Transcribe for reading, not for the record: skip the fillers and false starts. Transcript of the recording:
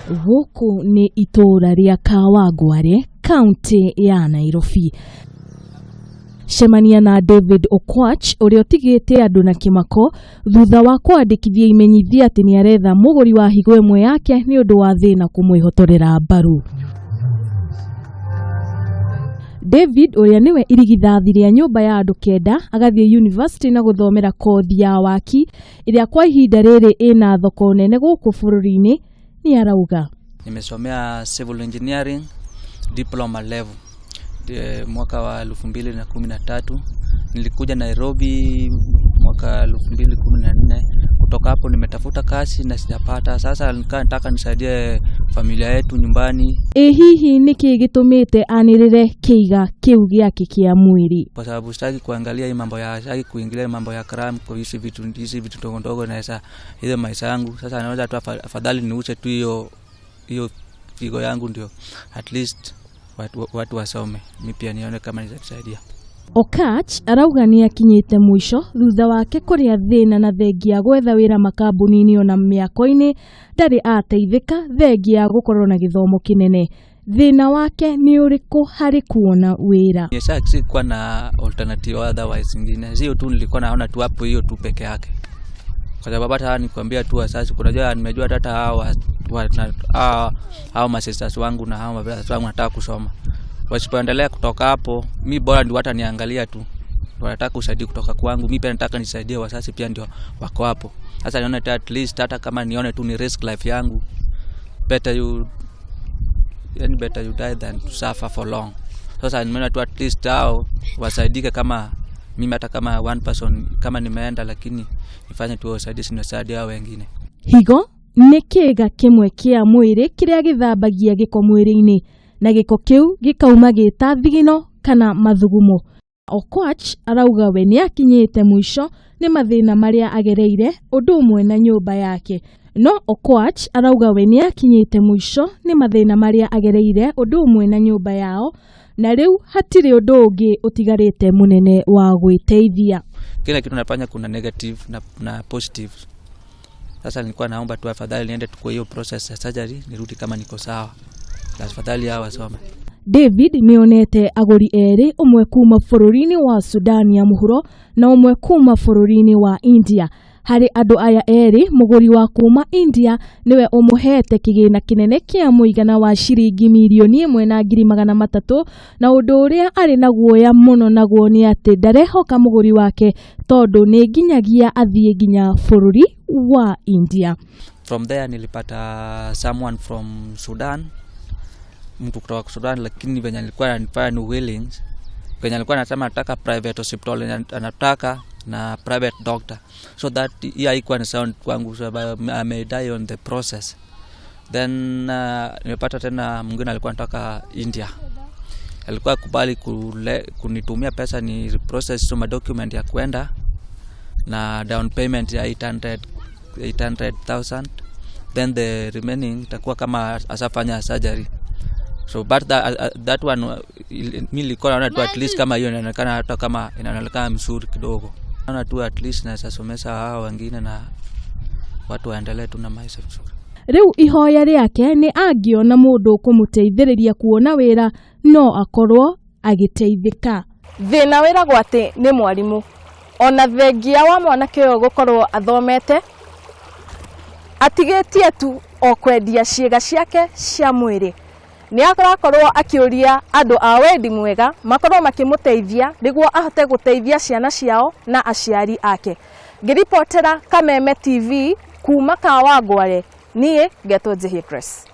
Gũkũ nĩ itũũra rĩa Kawangware, kaũntĩ ya Nairobi. Cemania na David Okwach ũrĩa ũtigĩte andũ na kĩmako thutha wa kwandĩkithia imenyithia atĩ nĩ aretha mũgũri wa higo ĩmwe yake nĩ ũndũ wa thĩna kũmwĩhotorera mbaru. David ũrĩa nĩwe irigithathi rĩa nyũmba ya andũ kenda agathiĩ university na gũthomera kothi ya waki ĩrĩa kwa ihinda rĩrĩ ĩna thoko nene gũkũ bũrũri-inĩ nĩ arauga. Nimesomea civil engineering diploma level mwaka wa 2013. Nilikuja Nairobi mwaka 2014. Kutoka hapo nimetafuta kazi na sijapata. Sasa nikaa nataka nisaidie familia yetu nyumbani. Ĩ hihi nĩkĩ gĩtũmĩte anĩrĩre kĩiga kĩu gĩake kĩa mwĩrĩ? Kwa sababu sitaki kuangalia hii mambo ya, sitaki kuingilia mambo ya crime kwa hizi vitu ndogo ndogo naweza hizo maisha yangu. Sasa naweza tu afadhali niuze tu hiyo figo yangu ndio at least watu wasome, mi pia nione kama nitasaidia. Okach arauga nĩ akinyĩte mũico thutha wake kũrĩa thĩna na thengia gwetha wĩra makambuni-inĩ ona mĩako-inĩ ndarĩ ateithĩka thengia ya gũkorwo na gĩthomo kĩnene. Thĩna wake nĩ ũrĩkũ harĩ kuona wĩra? Sasa sikuwa na alternative otherwise ingine, sio tu nilikuwa naona tu hapo hiyo tu peke yake, kwa sababu hata nikwambia tu wasasi, kunajua nimejua hata hao masisters wangu na hao mabrothers wangu nataka kusoma, wasipoendelea kutoka hapo, mi bora ndio hata niangalia tu wanataka usaidizi kutoka kwangu, mi pia nataka nisaidie wasasi pia ndio wako hapo. Sasa nione tu at least hata kama nione tu ni risk life yangu, better you yani better you die than to suffer for long. Sasa nimeona tu at least hao wasaidike kama mimi, hata kama one person kama nimeenda, lakini nifanye tu usaidizi nisaidie hao wengine. Higo nĩ kĩĩga kĩmwe kĩa mwĩrĩ kĩrĩa gĩthambagia gĩko mwĩrĩ-inĩ na gĩko kĩu gĩkauma gĩta thigino kana mathugumo. Okwach arauga we nĩ akinyĩte mũico nĩ mathĩna marĩa agereire ũndũ ũmwe na nyũmba yake. No Okwach arauga we nĩ akinyĩte mũico nĩ mathĩna marĩa agereire ũndũ ũmwe na nyũmba yao na rĩu hatirĩ ũndũ ũngĩ ũtigarĩte mũnene wa gwĩteithia. Kila kitu nafanya kuna negative na positive. Sasa nilikuwa naomba tu afadhali niende tu kwa hiyo process ya surgery nirudi kama niko sawa, na afadhali hao wasome. David nĩonete agũri erĩ, ũmwe kuma bũrũri-inĩ wa Sudan ya mũhuro na ũmwe kuma bũrũri-inĩ wa India. Harĩ andũ aya erĩ, mũgũri wa kuma India nĩwe ũmũhete kĩgĩna kĩnene kĩa mũigana wa ciringi 1,300,000 na ũndũ ũrĩa arĩ na guoya mũno naguo nĩ atĩ ndarehoka mũgũri wake tondũ nĩ nginyagia athiĩ nginya bũrũri wa India. From there nilipata someone from Sudan, mtu kutoka Sudan, lakini venye alikuwa ananifanya ni willing, venye alikuwa anasema anataka private hospital anataka na private doctor, so that hiyo haikuwa ni sound kwangu, sababu I may die on the process. Then nimepata tena mwingine alikuwa anataka India, alikuwa kubali kunitumia pesa ni process ma document ya kwenda na down payment ya 800,000, then the remaining itakuwa kama asafanya surgery. So but that one mi nilikuwa naona tu at least kama hiyo inaonekana, hata kama inaonekana mzuri kidogo, naona tu at least naweza somesha hao wengine na watu waendelee tu na maisha vizuri. Rĩu ihoya rĩake nĩ angĩona mũndũ ũkũmũteithĩrĩria kuona wĩra no akorwo agĩteithĩka. Thĩna wĩragwo atĩ nĩ mwarimũ ona thengia wa mwanake ũyũ gũkorwo athomete atigĩtie tu o kwendia ciĩga ciake cia mwĩrĩ. Nĩ arakorwo akĩũria andũ a wendi mwega makorwo makĩmũteithia nĩguo ahote gũteithia ciana ciao na aciari ake. Ngĩribotera Kameme TV kuma Kawangware, niĩ ngetwo Njihie Grace.